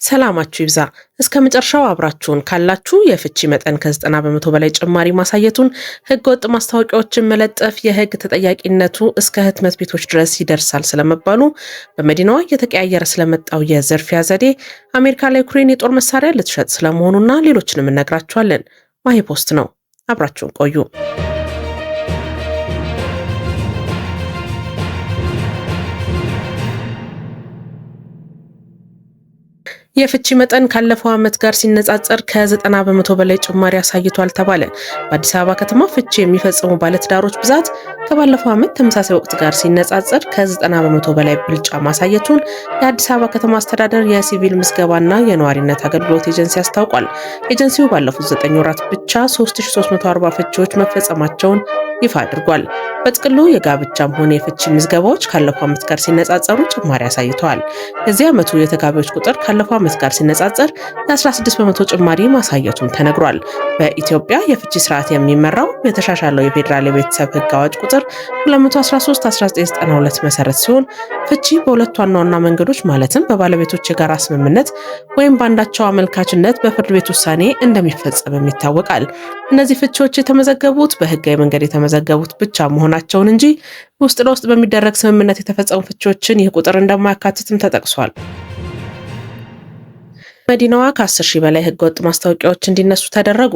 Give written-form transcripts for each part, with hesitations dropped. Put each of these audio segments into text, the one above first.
ሰላማችሁ ይብዛ። እስከ መጨረሻው አብራችሁን ካላችሁ የፍቺ መጠን ከ90% በላይ ጭማሪ ማሳየቱን፣ ህገወጥ ማስታወቂያዎችን መለጠፍ የህግ ተጠያቂነቱ እስከ ህትመት ቤቶች ድረስ ይደርሳል ስለመባሉ፣ በመዲናዋ እየተቀያየረ ስለመጣው የዝርፊያ ዘዴ፣ አሜሪካ ለዩክሬን የጦር መሳሪያ ልትሸጥ ስለመሆኑና ሌሎችንም እነግራችኋለን። ማሂ ፖስት ነው። አብራችሁን ቆዩ። የፍቺ መጠን ካለፈው ዓመት ጋር ሲነጻጸር ከ90% በላይ ጭማሪ አሳይቷል ተባለ። በአዲስ አበባ ከተማ ፍቺ የሚፈጽሙ ባለትዳሮች ብዛት ከባለፈው ዓመት ተመሳሳይ ወቅት ጋር ሲነጻጸር ከ90% በላይ ብልጫ ማሳየቱን የአዲስ አበባ ከተማ አስተዳደር የሲቪል ምዝገባና የነዋሪነት አገልግሎት ኤጀንሲ አስታውቋል። ኤጀንሲው ባለፉት 9 ወራት ብቻ 3340 ፍቺዎች መፈጸማቸውን ይፋ አድርጓል። በጥቅሉ የጋብቻም ሆነ የፍቺ ምዝገባዎች ካለፈው ዓመት ጋር ሲነጻጸሩ ጭማሪ አሳይተዋል። የዚህ ዓመቱ የተጋቢዎች ቁጥር ካለፈው ዓመት ጋር ሲነጻጸር የ16% ጭማሪ ማሳየቱም ተነግሯል። በኢትዮጵያ የፍቺ ስርዓት የሚመራው የተሻሻለው የፌዴራል የቤተሰብ ሕግ አዋጅ ቁጥር 213/1992 መሰረት ሲሆን ፍቺ በሁለት ዋና ዋና መንገዶች ማለትም በባለቤቶች የጋራ ስምምነት ወይም በአንዳቸው አመልካችነት በፍርድ ቤት ውሳኔ እንደሚፈጸምም ይታወቃል። እነዚህ ፍቺዎች የተመዘገቡት በህጋዊ መንገድ የተመዘገቡት ብቻ መሆናቸውን እንጂ ውስጥ ለውስጥ በሚደረግ ስምምነት የተፈጸሙ ፍቺዎችን ይህ ቁጥር እንደማያካትትም ተጠቅሷል። መዲናዋ ከ10 ሺህ በላይ ህገወጥ ማስታወቂያዎች እንዲነሱ ተደረጉ።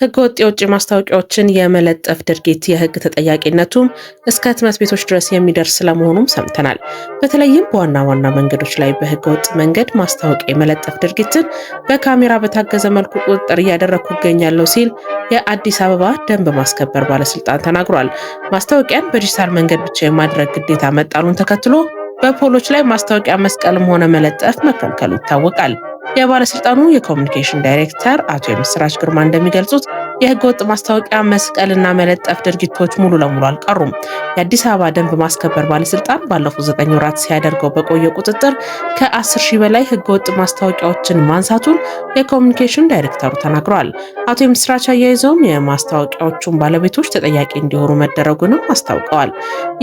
ህገወጥ የውጭ ማስታወቂያዎችን የመለጠፍ ድርጊት የህግ ተጠያቂነቱም እስከ ህትመት ቤቶች ድረስ የሚደርስ ስለመሆኑም ሰምተናል። በተለይም በዋና ዋና መንገዶች ላይ በህገወጥ መንገድ ማስታወቂያ የመለጠፍ ድርጊትን በካሜራ በታገዘ መልኩ ቁጥጥር እያደረግኩ ይገኛለሁ ሲል የአዲስ አበባ ደንብ ማስከበር ባለስልጣን ተናግሯል። ማስታወቂያን በዲጂታል መንገድ ብቻ የማድረግ ግዴታ መጣሉን ተከትሎ በፖሎች ላይ ማስታወቂያ መስቀልም ሆነ መለጠፍ መከልከሉ ይታወቃል። የባለስልጣኑ የኮሚኒኬሽን ዳይሬክተር አቶ የምስራች ግርማ እንደሚገልጹት የህገወጥ ማስታወቂያ መስቀልና መለጠፍ ድርጊቶች ሙሉ ለሙሉ አልቀሩም። የአዲስ አበባ ደንብ ማስከበር ባለስልጣን ባለፉት 9 ወራት ሲያደርገው በቆየ ቁጥጥር ከ10 ሺህ በላይ ህገወጥ ማስታወቂያዎችን ማንሳቱን የኮሚኒኬሽን ዳይሬክተሩ ተናግረዋል። አቶ የምስራች አያይዘውም የማስታወቂያዎቹን ባለቤቶች ተጠያቂ እንዲሆኑ መደረጉንም አስታውቀዋል።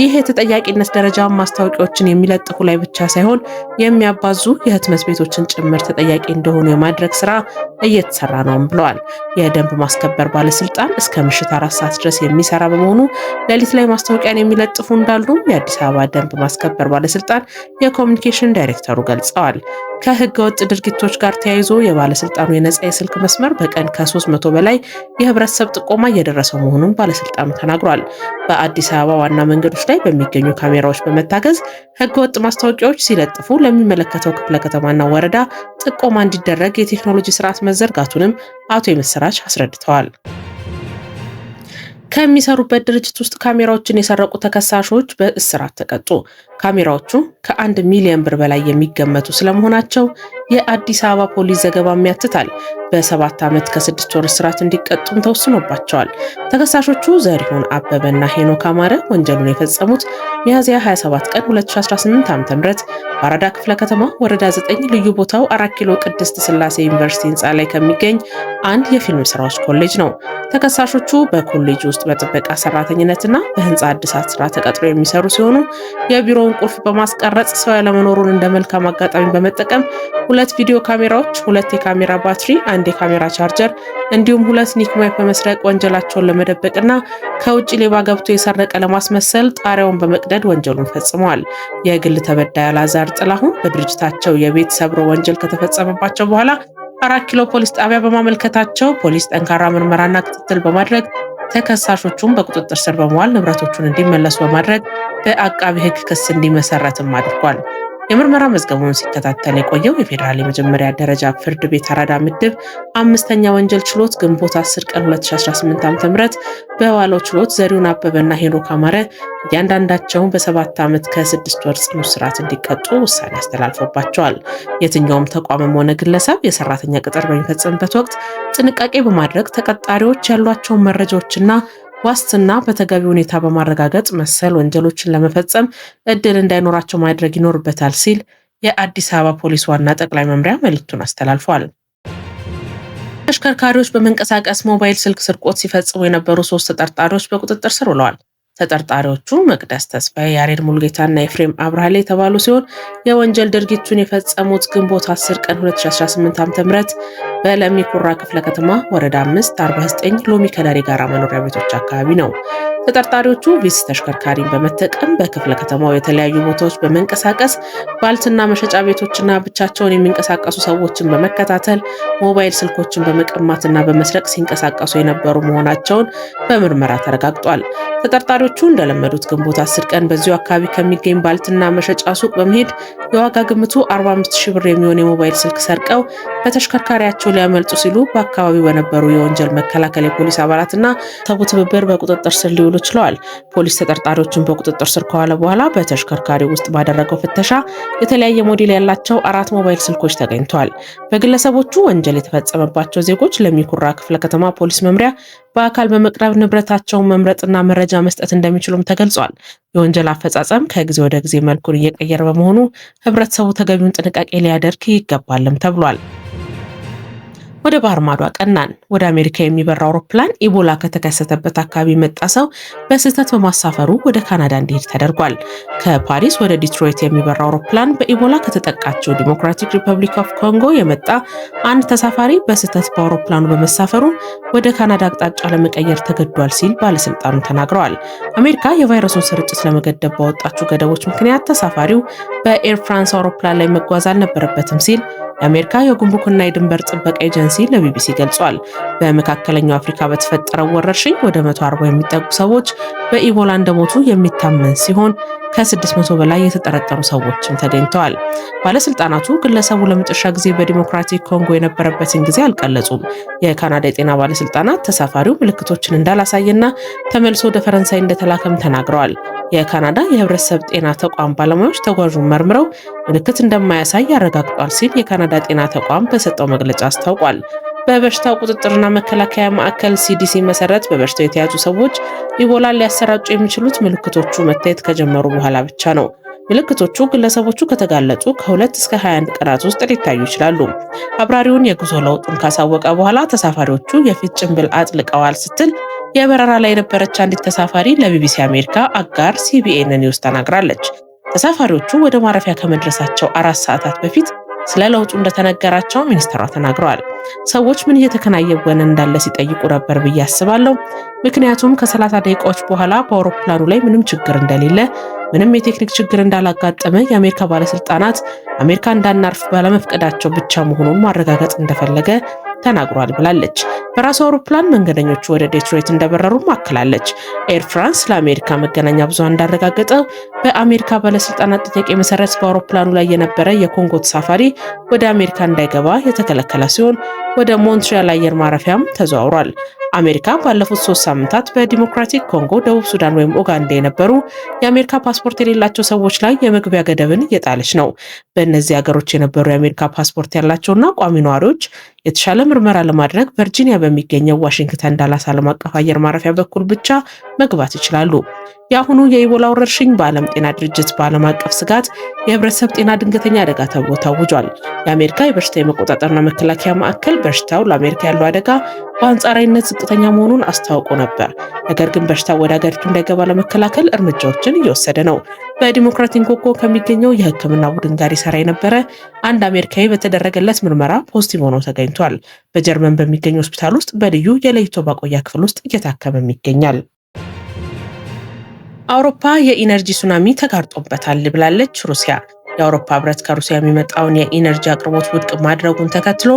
ይህ የተጠያቂነት ደረጃ ማስታወቂያዎችን የሚለጥፉ ላይ ብቻ ሳይሆን የሚያባዙ የህትመት ቤቶችን ጭምር ተጠያቂ እንደሆኑ የማድረግ ስራ እየተሰራ ነውም ብለዋል። የደንብ ማስከበር ባለስልጣን እስከ ምሽት 4 ሰዓት ድረስ የሚሰራ በመሆኑ ሌሊት ላይ ማስታወቂያን የሚለጥፉ እንዳሉም የአዲስ አበባ ደንብ ማስከበር ባለስልጣን የኮሚኒኬሽን ዳይሬክተሩ ገልጸዋል። ከህገ ወጥ ድርጊቶች ጋር ተያይዞ የባለስልጣኑ የነጻ የስልክ መስመር በቀን ከ300 በላይ የህብረተሰብ ጥቆማ እየደረሰው መሆኑን ባለስልጣኑ ተናግሯል። በአዲስ አበባ ዋና መንገዶች ላይ በሚገኙ ካሜራዎች በመታገዝ ህገወጥ ማስታወቂያዎች ሲለጥፉ ለሚመለከተው ክፍለ ከተማና ወረዳ ጥቆማ እንዲደረግ የቴክኖሎጂ ስርዓት መዘርጋቱንም አቶ የምስራች አስረድተዋል። ከሚሰሩበት ድርጅት ውስጥ ካሜራዎችን የሰረቁ ተከሳሾች በእስራት ተቀጡ። ካሜራዎቹ ከ1 ሚሊዮን ብር በላይ የሚገመቱ ስለመሆናቸው የአዲስ አበባ ፖሊስ ዘገባም ያትታል። በ7 ዓመት ከ6 ወር እስራት እንዲቀጡም ተወስኖባቸዋል። ተከሳሾቹ ዘሪሁን አበበና ሄኖክ አማረ ወንጀሉን የፈጸሙት ሚያዝያ 27 ቀን 2018 ዓ.ም በአራዳ ክፍለ ከተማ ወረዳ 9 ልዩ ቦታው 4 ኪሎ ቅድስት ስላሴ ዩኒቨርሲቲ ህንፃ ላይ ከሚገኝ አንድ የፊልም ስራዎች ኮሌጅ ነው። ተከሳሾቹ በኮሌጅ ውስጥ በጥበቃ ሰራተኝነትና በህንፃ እድሳት ስራ ተቀጥረው የሚሰሩ ሲሆኑ የቢሮውን ቁልፍ በማስቀረጽ ሰው ያለመኖሩን እንደ መልካም አጋጣሚ በመጠቀም 2 ቪዲዮ ካሜራዎች፣ 2 የካሜራ ባትሪ፣ 1 የካሜራ ቻርጀር እንዲሁም 2 neck mic በመስረቅ ወንጀላቸውን ለመደበቅና ከውጭ ሌባ ገብቶ የሰረቀ ለማስመሰል ጣሪያውን በመቅደድ ወንጀሉን ፈጽመዋል። የግል ተበዳይ አላዛር ጥላሁን በድርጅታቸው የቤት ሰብሮ ወንጀል ከተፈጸመባቸው በኋላ 4 ኪሎ ፖሊስ ጣቢያ በማመልከታቸው ፖሊስ ጠንካራ ምርመራና ክትትል በማድረግ ተከሳሾቹን በቁጥጥር ስር በመዋል ንብረቶቹን እንዲመለሱ በማድረግ በአቃቢ ሕግ ክስ እንዲመሰረትም አድርጓል። የምርመራ መዝገቡን ሲከታተል የቆየው የፌዴራል የመጀመሪያ ደረጃ ፍርድ ቤት አራዳ ምድብ 5ኛ ወንጀል ችሎት ግንቦት 10 ቀን 2018 ዓ.ም በዋለው ችሎት ዘሪሁን አበበና ሄኖክ አማረ እያንዳንዳቸውን በ7 ዓመት ከ6 ወር ጽኑ እስራት እንዲቀጡ ውሳኔ አስተላልፎባቸዋል። የትኛውም ተቋምም ሆነ ግለሰብ የሰራተኛ ቅጥር በሚፈጽምበት ወቅት ጥንቃቄ በማድረግ ተቀጣሪዎች ያሏቸውን መረጃዎችና ዋስትና በተገቢ ሁኔታ በማረጋገጥ መሰል ወንጀሎችን ለመፈጸም እድል እንዳይኖራቸው ማድረግ ይኖርበታል ሲል የአዲስ አበባ ፖሊስ ዋና ጠቅላይ መምሪያ መልእክቱን አስተላልፏል። ተሽከርካሪዎች በመንቀሳቀስ ሞባይል ስልክ ስርቆት ሲፈጽሙ የነበሩ 3 ተጠርጣሪዎች በቁጥጥር ስር ውለዋል። ተጠርጣሪዎቹ መቅደስ ተስፋዬ፣ ያሬድ ሙልጌታና ኤፍሬም አብርሃሌ የተባሉ ሲሆን የወንጀል ድርጊቱን የፈጸሙት ግንቦት 10 ቀን 2018 ዓ.ም በለሚ ኩራ ክፍለ ከተማ ወረዳ 5 49 ሎሚ ከለር የጋራ መኖሪያ ቤቶች አካባቢ ነው። ተጠርጣሪዎቹ ቪትስ ተሽከርካሪን በመጠቀም በክፍለ ከተማው የተለያዩ ቦታዎች በመንቀሳቀስ ባልትና መሸጫ ቤቶችና ብቻቸውን የሚንቀሳቀሱ ሰዎችን በመከታተል ሞባይል ስልኮችን በመቀማትና በመስረቅ ሲንቀሳቀሱ የነበሩ መሆናቸውን በምርመራ ተረጋግጧል። ተጠርጣሪዎቹ እንደለመዱት ግንቦት 10 ቀን በዚሁ አካባቢ ከሚገኝ ባልትና መሸጫ ሱቅ በመሄድ የዋጋ ግምቱ 45 ሺህ ብር የሚሆን የሞባይል ስልክ ሰርቀው በተሽከርካሪያቸው ሊያመልጡ ሲሉ በአካባቢው በነበሩ የወንጀል መከላከል የፖሊስ አባላትና ተቡ ትብብር በቁጥጥር ስር ሊውሉ ችለዋል። ፖሊስ ተጠርጣሪዎቹን በቁጥጥር ስር ከዋለ በኋላ በተሽከርካሪ ውስጥ ባደረገው ፍተሻ የተለያየ ሞዴል ያላቸው 4 ሞባይል ስልኮች ተገኝተዋል። በግለሰቦቹ ወንጀል የተፈጸመባቸው ዜጎች ለሚኩራ ክፍለ ከተማ ፖሊስ መምሪያ በአካል በመቅረብ ንብረታቸውን መምረጥና መረጃ መስጠት እንደሚችሉም ተገልጿል። የወንጀል አፈጻጸም ከጊዜ ወደ ጊዜ መልኩን እየቀየረ በመሆኑ ህብረተሰቡ ተገቢውን ጥንቃቄ ሊያደርግ ይገባልም ተብሏል። ወደ ባህር ማዶ አቀናን። ወደ አሜሪካ የሚበር አውሮፕላን ኢቦላ ከተከሰተበት አካባቢ የመጣ ሰው በስህተት በማሳፈሩ ወደ ካናዳ እንዲሄድ ተደርጓል። ከፓሪስ ወደ ዲትሮይት የሚበር አውሮፕላን በኢቦላ ከተጠቃቸው ዲሞክራቲክ ሪፐብሊክ ኦፍ ኮንጎ የመጣ አንድ ተሳፋሪ በስህተት በአውሮፕላኑ በመሳፈሩ ወደ ካናዳ አቅጣጫ ለመቀየር ተገዷል ሲል ባለስልጣኑ ተናግረዋል። አሜሪካ የቫይረሱን ስርጭት ለመገደብ ባወጣችው ገደቦች ምክንያት ተሳፋሪው በኤር ፍራንስ አውሮፕላን ላይ መጓዝ አልነበረበትም ሲል የአሜሪካ የጉምሩክና የድንበር ጥበቃ ኤጀንሲ ለቢቢሲ ገልጿል። በመካከለኛው አፍሪካ በተፈጠረው ወረርሽኝ ወደ 140 የሚጠጉ ሰዎች በኢቦላ እንደሞቱ የሚታመን ሲሆን ከ600 በላይ የተጠረጠሩ ሰዎችም ተገኝተዋል። ባለስልጣናቱ ግለሰቡ ለመጨረሻ ጊዜ በዲሞክራቲክ ኮንጎ የነበረበትን ጊዜ አልገለጹም። የካናዳ የጤና ባለስልጣናት ተሳፋሪው ምልክቶችን እንዳላሳየና ተመልሶ ወደ ፈረንሳይ እንደተላከም ተናግረዋል። የካናዳ የህብረተሰብ ጤና ተቋም ባለሙያዎች ተጓዡን መርምረው ምልክት እንደማያሳይ አረጋግጧል ሲል የካናዳ ጤና ተቋም በሰጠው መግለጫ አስታውቋል። በበሽታው ቁጥጥርና መከላከያ ማዕከል ሲዲሲ መሰረት በበሽታው የተያዙ ሰዎች ኢቦላን ሊያሰራጩ የሚችሉት ምልክቶቹ መታየት ከጀመሩ በኋላ ብቻ ነው። ምልክቶቹ ግለሰቦቹ ከተጋለጡ ከ2 እስከ 21 ቀናት ውስጥ ሊታዩ ይችላሉ። አብራሪውን የጉዞ ለውጡን ካሳወቀ በኋላ ተሳፋሪዎቹ የፊት ጭንብል አጥልቀዋል ስትል የበረራ ላይ የነበረች አንዲት ተሳፋሪ ለቢቢሲ አሜሪካ አጋር ሲቢኤን ኒውስ ተናግራለች። ተሳፋሪዎቹ ወደ ማረፊያ ከመድረሳቸው 4 ሰዓታት በፊት ስለ ለውጡ እንደተነገራቸው ሚኒስትሯ ተናግረዋል። ሰዎች ምን እየተከናወነ እንዳለ ሲጠይቁ ነበር ብዬ አስባለሁ። ምክንያቱም ከ30 ደቂቃዎች በኋላ በአውሮፕላኑ ላይ ምንም ችግር እንደሌለ፣ ምንም የቴክኒክ ችግር እንዳላጋጠመ የአሜሪካ ባለስልጣናት አሜሪካ እንዳናርፍ ባለመፍቀዳቸው ብቻ መሆኑን ማረጋገጥ እንደፈለገ ተናግሯል ብላለች። በራሱ አውሮፕላን መንገደኞቹ ወደ ዴትሮይት እንደበረሩም አክላለች። ኤር ፍራንስ ለአሜሪካ መገናኛ ብዙሃን እንዳረጋገጠው በአሜሪካ ባለስልጣናት ጥያቄ መሰረት በአውሮፕላኑ ላይ የነበረ የኮንጎ ተሳፋሪ ወደ አሜሪካ እንዳይገባ የተከለከለ ሲሆን ወደ ሞንትሪያል አየር ማረፊያም ተዘዋውሯል። አሜሪካ ባለፉት 3 ሳምንታት በዲሞክራቲክ ኮንጎ፣ ደቡብ ሱዳን ወይም ኡጋንዳ የነበሩ የአሜሪካ ፓስፖርት የሌላቸው ሰዎች ላይ የመግቢያ ገደብን እየጣለች ነው። በእነዚህ ሀገሮች የነበሩ የአሜሪካ ፓስፖርት ያላቸውና ቋሚ ነዋሪዎች የተሻለ ምርመራ ለማድረግ ቨርጂኒያ በሚገኘው ዋሽንግተን ዳላስ ዓለም አቀፍ አየር ማረፊያ በኩል ብቻ መግባት ይችላሉ። የአሁኑ የኢቦላ ወረርሽኝ በዓለም ጤና ድርጅት በዓለም አቀፍ ስጋት የህብረተሰብ ጤና ድንገተኛ አደጋ ተብሎ ታውጇል። የአሜሪካ የበሽታ የመቆጣጠርና መከላከያ ማዕከል በሽታው ለአሜሪካ ያለው አደጋ በአንጻራዊነት ዝቅተኛ መሆኑን አስታውቆ ነበር። ነገር ግን በሽታው ወደ ሀገሪቱ እንዳይገባ ለመከላከል እርምጃዎችን እየወሰደ ነው። በዲሞክራቲክ ኮንጎ ከሚገኘው የሕክምና ቡድን ጋር ይሰራ የነበረ አንድ አሜሪካዊ በተደረገለት ምርመራ positive ሆኖ ተገኝቷል። በጀርመን በሚገኝ ሆስፒታል ውስጥ በልዩ የለይቶ ማቆያ ክፍል ውስጥ እየታከመም ይገኛል። አውሮፓ የኢነርጂ ሱናሚ ተጋርጦበታል ብላለች ሩሲያ። የአውሮፓ ህብረት ከሩሲያ የሚመጣውን የኢነርጂ አቅርቦት ውድቅ ማድረጉን ተከትሎ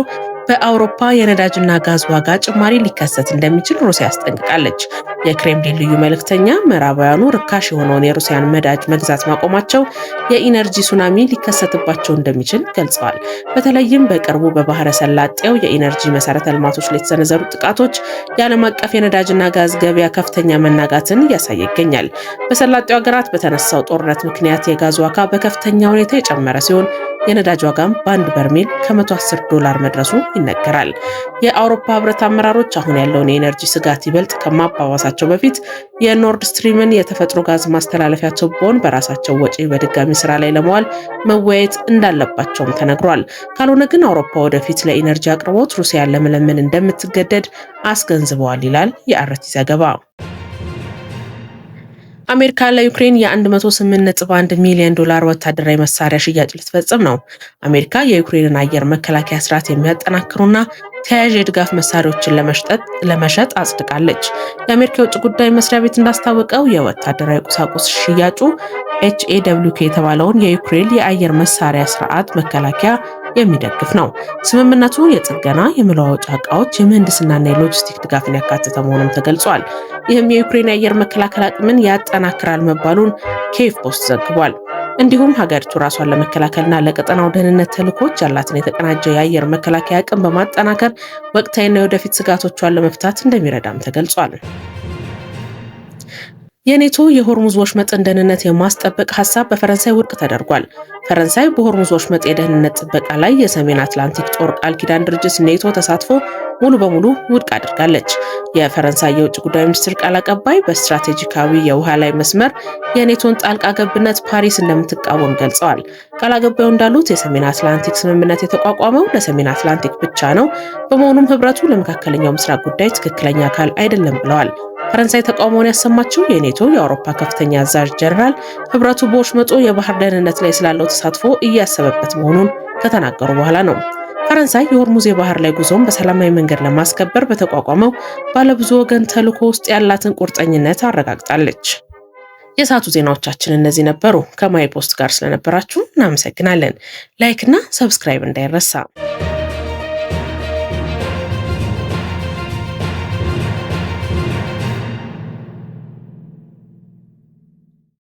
በአውሮፓ የነዳጅና ጋዝ ዋጋ ጭማሪ ሊከሰት እንደሚችል ሩሲያ አስጠንቅቃለች። የክሬምሊን ልዩ መልእክተኛ ምዕራባውያኑ ርካሽ የሆነውን የሩሲያን ነዳጅ መግዛት ማቆማቸው የኢነርጂ ሱናሚ ሊከሰትባቸው እንደሚችል ገልጸዋል። በተለይም በቅርቡ በባህረ ሰላጤው የኢነርጂ መሰረተ ልማቶች ላይ የተሰነዘሩ ጥቃቶች የዓለም አቀፍ የነዳጅና ጋዝ ገበያ ከፍተኛ መናጋትን እያሳየ ይገኛል። በሰላጤው ሀገራት በተነሳው ጦርነት ምክንያት የጋዝ ዋጋ በከፍተኛ ሁኔታ የጨመረ ሲሆን የነዳጅ ዋጋም በአንድ በርሜል ከ110 ዶላር መድረሱ ይነገራል። የአውሮፓ ህብረት አመራሮች አሁን ያለውን የኤነርጂ ስጋት ይበልጥ ከማባባሳቸው በፊት የኖርድ ስትሪምን የተፈጥሮ ጋዝ ማስተላለፊያ ቱቦን በራሳቸው ወጪ በድጋሚ ስራ ላይ ለመዋል መወያየት እንዳለባቸውም ተነግሯል። ካልሆነ ግን አውሮፓ ወደፊት ለኢነርጂ አቅርቦት ሩሲያን ለመለመን እንደምትገደድ አስገንዝበዋል ይላል የአርቲ ዘገባ። አሜሪካ ለዩክሬን የ108.1 ሚሊዮን ዶላር ወታደራዊ መሳሪያ ሽያጭ ልትፈጽም ነው። አሜሪካ የዩክሬንን አየር መከላከያ ስርዓት የሚያጠናክሩና ተያያዥ የድጋፍ መሳሪያዎችን ለመሸጥ አጽድቃለች። የአሜሪካ የውጭ ጉዳይ መስሪያ ቤት እንዳስታወቀው የወታደራዊ ቁሳቁስ ሽያጩ HAWK የተባለውን የዩክሬን የአየር መሳሪያ ስርዓት መከላከያ የሚደግፍ ነው። ስምምነቱ የጥገና፣ የመለዋወጫ እቃዎች፣ የምህንድስናና የሎጂስቲክ ድጋፍን ያካተተ መሆኑም ተገልጿል። ይህም የዩክሬን የአየር መከላከል አቅምን ያጠናክራል መባሉን ኬይቭ ፖስት ዘግቧል። እንዲሁም ሀገሪቱ ራሷን ለመከላከልና ለቀጠናው ደህንነት ተልዕኮች ያላትን የተቀናጀ የአየር መከላከያ አቅም በማጠናከር ወቅታዊና የወደፊት ስጋቶቿን ለመፍታት እንደሚረዳም ተገልጿል። የኔቶ የሆርሙዝ ወሽመጥን ደህንነት የማስጠበቅ ሀሳብ በፈረንሳይ ውድቅ ተደርጓል። ፈረንሳይ በሆርሙዝ ወሽመጥ የደህንነት ጥበቃ ላይ የሰሜን አትላንቲክ ጦር ቃል ኪዳን ድርጅት ኔቶ ተሳትፎ ሙሉ በሙሉ ውድቅ አድርጋለች። የፈረንሳይ የውጭ ጉዳይ ሚኒስትር ቃል አቀባይ በስትራቴጂካዊ የውሃ ላይ መስመር የኔቶን ጣልቃ ገብነት ፓሪስ እንደምትቃወም ገልጸዋል። ቃል አቀባዩ እንዳሉት የሰሜን አትላንቲክ ስምምነት የተቋቋመው ለሰሜን አትላንቲክ ብቻ ነው። በመሆኑም ህብረቱ ለመካከለኛው ምስራቅ ጉዳይ ትክክለኛ አካል አይደለም ብለዋል። ፈረንሳይ ተቃውሞውን ያሰማችው የኔቶ የአውሮፓ ከፍተኛ አዛዥ ጀነራል ህብረቱ በወሽመጡ የባህር ደህንነት ላይ ስላለው ተሳትፎ እያሰበበት መሆኑን ከተናገሩ በኋላ ነው። ፈረንሳይ የሆርሙዝ የባህር ላይ ጉዞን በሰላማዊ መንገድ ለማስከበር በተቋቋመው ባለብዙ ወገን ተልዕኮ ውስጥ ያላትን ቁርጠኝነት አረጋግጣለች። የሰዓቱ ዜናዎቻችን እነዚህ ነበሩ። ከማይ ፖስት ጋር ስለነበራችሁ እናመሰግናለን። Like እና subscribe እንዳይረሳ።